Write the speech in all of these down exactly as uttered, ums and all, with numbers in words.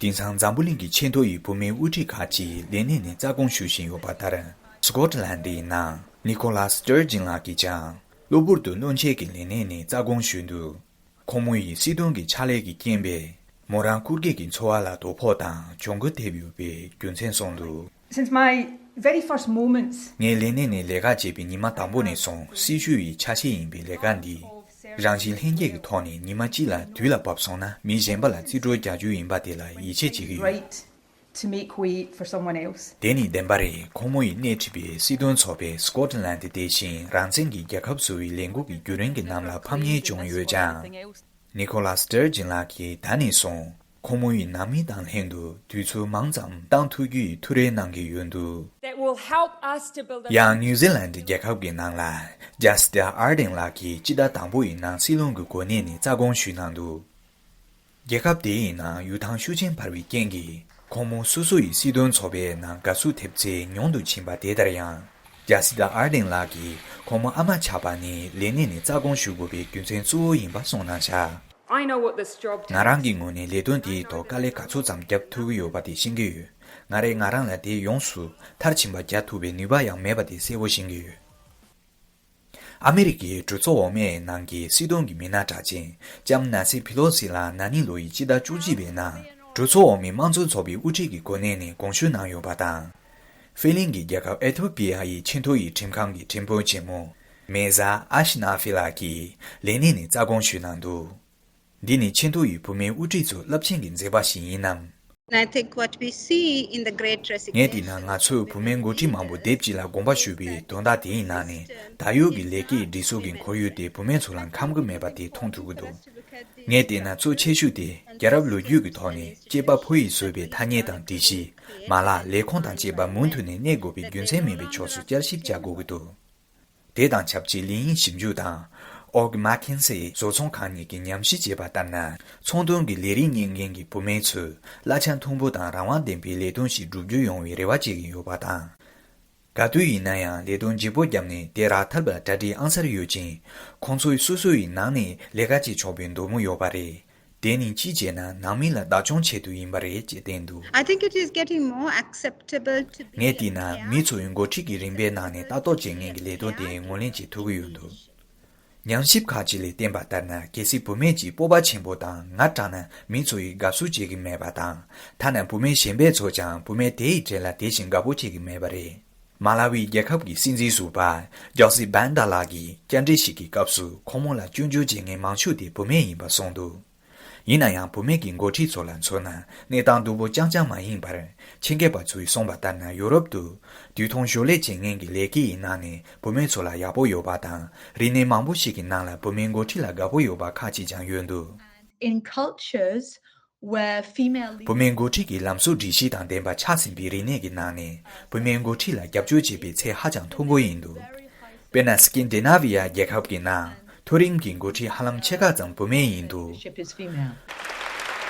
དེང་སང་འཛམ་བུ་གླིང་གི་ཆེས་མཐོ་ཡི་བུད་མེད་དབུ་ཁྲིད་ཁག་ཅིག་ལས་གནས་ནས་རྩ་དགོངས་ཞུ་བཞིན་ཡོད་པ་ལྟར། སི་ཀོ་ཊི་ལན་ཌིའི་ནང་ནི་ཁོ་ལཱ་སི་ཊར་ཇིན་ལགས་ཀྱིས་ཀྱང་གློ་བུར་དུ་སྣོན་ཆས་ཀྱི་ལས་གནས་ནས་རྩ་དགོངས་ཞུས་འདུག་ཁོང་མོ་ཡིས་སྲིད་དོན་གྱི་ཕྱག་ལས་ཀྱི་རྐྱེན་པས་མོ་རང་སྐུ་སྒེར་གྱི་འཚོ་བ་ལ་དོ་ཕོག་དང་གྱོང་གུན་ཐེབས་ཡོད་པའི་རྒྱུ་མཚན་གསུངས་འདུག Since my very first moments, ངས་ལས་གནས་ནས་ལས་ཀ་བྱེད་པའི་ཉི་མ་དང་པོ་ནས་བཟུང་སྲི་ཞུ་ཡི་ཆ་ཤས་ཡིན་པའི་ལས་ཀ་འདི། རང་བཞིན་ལྷན་སྐྱེས་ཀྱི་ཐོག་ནས་ཉི་མ་གཅིག་ལ་དུས་ལ་བབས་སོང་ན་མི་གཞན་པ་ལ་རྩིས་སྤྲོད་རྒྱག་རྒྱུ་ཡིན་པ་དེ་ལ་ཡིད་ཆེས་བྱེད་ཀྱི་ཡོད། Right to make way for someone else. དེ་ནི་བདེན་པ་རེད། ཁོང་མོ་ཡིས་སྣེ་ཁྲིད་པའི་སྲིད་དོན་ཚོགས་པས་སི་ཀོ་ཊི་ལན་ཌི་དེ་བཞིན་རང་བཙན་གྱི་རྒྱལ་ཁབ་བཟོ་བའི་ལས་འགུལ་གྱི་བརྒྱུད་རིམ་གྱི་ནང་ལ་ཕམ་ཉེས་བྱུང་ཡོད་ཀྱང་། ནི་ཁོ་ལཱ་སི་ཊར་ཇིན་ལགས་ཀྱིས་ད་ནས་བཟུང་ཁོང་མོ་ཡི་ནང་མི་དང་ལྷན་དུ་དུས་ཚོད་མང་ཙམ་བཏང་ཐུབ་རྒྱུ་ཡི་ཐུགས་རེ་གནང་གི་ཡོད་འདུག That will help us to build a ཡང་ནིའུ་ཛི་ལན་ཌི་རྒྱལ་ཁབ་ཀྱི་ནང་ལ་ཇཱ་སི་ཏཱ་ཨར་ཌེན་ལགས་ཀྱིས་སྤྱི་ཟླ་དང་པོ་ཡི་ནང་སྲིད་བློན་གྱི་གོ་གནས་ནས་རྩ་དགོངས་ཞུས་གནང་འདུག་རྒྱལ་ཁབ་དེའི་ནང་ཡུལ་ཐང་ཤུགས་ཆེན་འཕར་བའི་རྐྱེན་གྱིས་ཁོང་མོ་སོ་སོ་ཡི་སྲིད་དོན་ཚོགས་པའི་ནང་དགའ་བསུ་ཐེབས་ཚད་ཉུང་དུ་ཕྱིན་པ་དེ་ལྟར་ཡང་། ཇཱ་སི་ཏཱ་ཨར་ཌེན་ལགས་ཀྱིས་ཁོང་མོ་ཨ་མ་ཆགས་པ་ནས་ལས་གནས་ནས་རྩ་དགོངས་ཞུ་དགོས་པའི་རྒྱུ་མཚན་གཙོ་བོ་ཡིན་པ་གསུངས་གནང་བཞག I know what this job does. ང་རང་གི་ངོས་ནས་ལས་དོན་དེའི་ཐོག་དཀའ་ལས་ག་ཚོད་ཙམ་བརྒྱབ་ཐུབ་ཀྱི་ཡོད་པ་དེ་ཤེས་ཀྱི་ཡོད། ང་རས་ང་རང་ལ་དེ་ཡོངས་སུ་མཐར་ཕྱིན་པ་རྒྱག་ཐུབ་པའི་ནུས་པ་ཡང་མེད་པ་དེ་གསལ་པོ་ཤེས་ཀྱི་ཡོད། ཨ་མི་རི་ཀའི་གྲོས་ཚོགས་འོག་མའི་ནང་གི་སྲིད་དོན་གྱི་མི་སྣ་གྲགས་ཅན་ལྕམ་ནན་སི་ཕི་ལོ་སི་ལགས་ན་ནིང་ལོ་ཡི་སྤྱི་ཟླ་བཅུ་གཅིག་པའི་ནང་གྲོས་ཚོགས་འོག་མའི་དམངས་གཙོ་ཚོགས་པའི་དབུ་ཁྲིད་ཀྱི་གོ་གནས་ནས་དགོངས་ཞུ་གནང་ཡོད་པ་དང་། ཧྥེ་གླིང་གི་རྒྱལ་ཁབ་ཨེ་ཐོ་པི་ཡ་ཡི་ཆེས་མཐོ་ཡི་ཁྲིམས་ཁང་གི་ཁྲིམས་དཔོན་ཆེན་མོ་མེ་ཟ་ཨ་ཤི་ན་ཧྥི་ལགས་ཀྱིས་ལས་གནས་ནས་རྩ་དགོངས་ཞུས་གནང་འདུག་འདི་ནི་ཆེས་མཐོ་ཡི་བུད་མེད་དབུ་ཁྲིད་ཚོའི་རླབས་ཆེན་གྱི་མཛད་པ་ཞིག་ཡིན་ནམ། And I think what we see in the Great Resignation ངས་བལྟས་ན་ང་ཚོས་བུད་མེད་འགོ་ཁྲིད་མང་པོ་སྡེབ་གཅིག་ལ་དགོངས་པ་ཞུས་པའི་དོན་དག་དེའི་ནང་ནས་ད་ཡོད་ཀྱི་ལས་ཀའི་སྒྲིག་འཛུགས་ཀྱི་ཁོར་ཡུག་དེ་བུད་མེད་ཚོ་ལ་ཁམ་གྱི་མེད་པ་དེ་མཐོང་ཐུབ་ཀྱི་འདུག་ངས་བལྟས་ན་གཙོ་ཆེ་ཤོས་དེ་རྒྱལ་རབས་ལོ་རྒྱུས་ཀྱི་ཐོག་ནས་སྐྱེས་པ་ཕོ་ཡིས་བཟོས་པའི་ཐ་སྙད་དང་སྒྲིག་གཞི། མ་ལག་ལས་ཁུངས་དང་བཅས་པ་མུ་མཐུད་ནས་གནས་དགོས་པའི་རྒྱུ་མཚན་མིན་པའི་ཕྱོགས་སུ་བསྐྱར་ཞིབ་བྱ་དགོས་ཀྱི་འདུག་དེ་དང་ཆབས་ཅིག་ལི་ཡིན་ཞིབ་འཇུག་དང་ཨོག་མ་ཁེན་སེ་བཟོ་ཚོང་ཁང་གཉིས་ཀྱིས་ཉམས་ཞིབ་བྱས་པ་ལྟར་ན། ཚོང་དོན་གྱི་ལས་རིགས་གཉེར་མཁན་གྱི་བུད་མེད་ཚོས་གླ་ཆ་མཐོན་པོ་དང་རང་དབང་ལྡན་པའི་ལས་དོན་ཞིག་བསྒྲུབ་རྒྱུ་ཡོང་བའི་རེ་བ་བྱེད་ཀྱི་ཡོད་པ་དང་། ག་དུས་ཡིན་ན་ཡང་ལས་དོན་ལྗིད་པོ་བརྒྱབ་ནས་དེ་རག་ཐབས་ལ་གྲ་སྒྲིག་ཨང་གསར་ཡོད་ཅིང་། ཁོང་ཚོས་སོ་སོ་ཡི་ནང་ནས་ལས་ཀ་བྱེད་ཆོག་པའི་འདོད་མོས་ཡོད་པ་རེད། དེ་ནི་ཅི་བྱས་ན་ནང་མི་ལ་བདག་སྐྱོང་ཆེད་དུ་ཡིན་པ་རེད་ཅེས་བསྟན་འདུག I think it is getting more acceptable to be ངས་བལྟས་ན་མི་ཚོ་ཡི་འགོ་ཁྲིད་ཀྱི་རིམ་པའི་ནང་ནས་ལྟ་རྟོག་བྱེད་མཁན་གྱི་ལས་དོན་དེ་ངོས་ལེན་བྱེད་ཐུབ་ཀྱི་ཡོད་འདུག་ཉམས་ཞིབ་ཁག་ཅིག་ལས་བསྟན་པ་ལྟར་ན་གལ་སྲིད་བུད་མེད་ཅིག་སྤོབས་པ་ཆེན་པོ་དང་ངར་དྲགས་ན་མི་ཚོ་ཡིས་དགའ་བསུ་བྱེད་ཀྱི་མེད་པ་དང་། ཐ་ན་བུད་མེད་གཞན་པས་ཚོ་ཀྱང་བུད་མེད་དེ་ཡི་གྲས་ལ་དེ་བཞིན་དགའ་པོ་བྱེད་ཀྱི་མེད་པ་རེད། མ་ལ་ཝི་རྒྱལ་ཁབ་ཀྱི་སྲིད་འཛིན་ཟུར་པ་ཇོ་སི་བན་ད་ལགས་ཀྱིས་བཅར་འདྲི་ཞིག་གི་སྐབས་སུ་ཁོང་མོ་ལ་སྐྱོན་བརྗོད་བྱེད་མཁན་མང་ཤོས་དེ་བུད་མེད་ཡིན་པ་གསུངས་འདུག་ཡིན་ན་ཡང་བུད་མེད་ཀྱི་འགོ་ཁྲིད་ཚོ་ལ་མཚོན་ན་གནས་སྟངས་སྡུག་པོ་རྐྱང་རྐྱང་མ་ཡིན་པར། ཆེད་མཁས་པ་ཚོས་གསུངས་པ་ལྟར་ན་ཡོ་རོབ་ཏུ་དུས་ཐུང་ཞོར་ལས་བྱེད་མཁན་གྱི་ལས་ཀའི་ནང་ནས་བུད་མེད་ཚོ་ལ་ཡག་པོ་ཡོད་པ་དང་། རིག་གནས་མང་པོ་ཞིག་གི་ནང་ལ་བུད་མེད་འགོ་ཁྲིད་ལ་དགའ་པོ་ཡོད་པ་ཁག་ཅིག་ཀྱང་ཡོད་འདུག In cultures where female བུད་མེད་འགོ་ཁྲིད་ཀྱི་ལམ་སྲོལ་སྒྲིག་གཞི་དང་ལྡན་པ་ཆགས་ཟིན་པའི་རིག་གནས་ཀྱི་ནང་ནས་བུད་མེད་འགོ་ཁྲིད་ལ་རྒྱབ་སྐྱོར་བྱེད་པའི་ཚད་ཧ་ཅང་མཐོན་པོ་ཡིན་འདུག་དཔེར་ན་སི་ཀིན་ཌི་ནེ་ཝི་ཡ་རྒྱལ་ཁབ་ཀྱི་ནང་མཐོ་རིམ་གྱི་འགོ་ཁྲིད་ཧ་ལམ་ཕྱེད་ཀ་ཙམ་བུད་མེད་ཡིན་འདུག Leadership is female.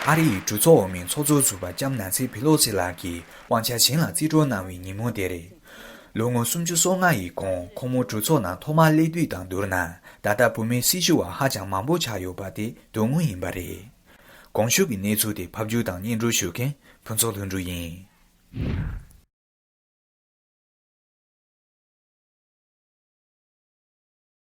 ཨ་རི་ཡི་གྲོས་ཚོགས་འོག་མའི་ཚོགས་གཙོ་ཟུར་པ་ལྕམ་ནན་སི་ཕི་ལོ་སི་ལགས་ཀྱིས་དབང་ཆ་གཞན་ལ་རྩིས་སྤྲོད་གནང་བའི་ཉིན་མོ་དེ་རེད། ལོ་ངོ་སུམ་ཅུ་སོ་ལྔ་ཡི་གོང་ཁོང་མོ་གྲོས་ཚོགས་ནང་ཐོག་མར་སླེབས་དུས་དང་བསྡུར་ན་ད་ལྟ་བུད་མེད་སྲི་ཞུ་བ་ཧ་ཅང་མང་པོ་ཆགས་ཡོད་པ་དེ་དོན་དངོས་ཡིན་པ་རེད། གོང་ཞུས་ཀྱི་གནས་ཚུལ་དེ་ཕབ་སྒྱུར་དང་སྙན་སྒྲོན་ཞུ་མཁན་ཕུན་ཚོགས་ལྷུན་གྲུབ་ཡིན།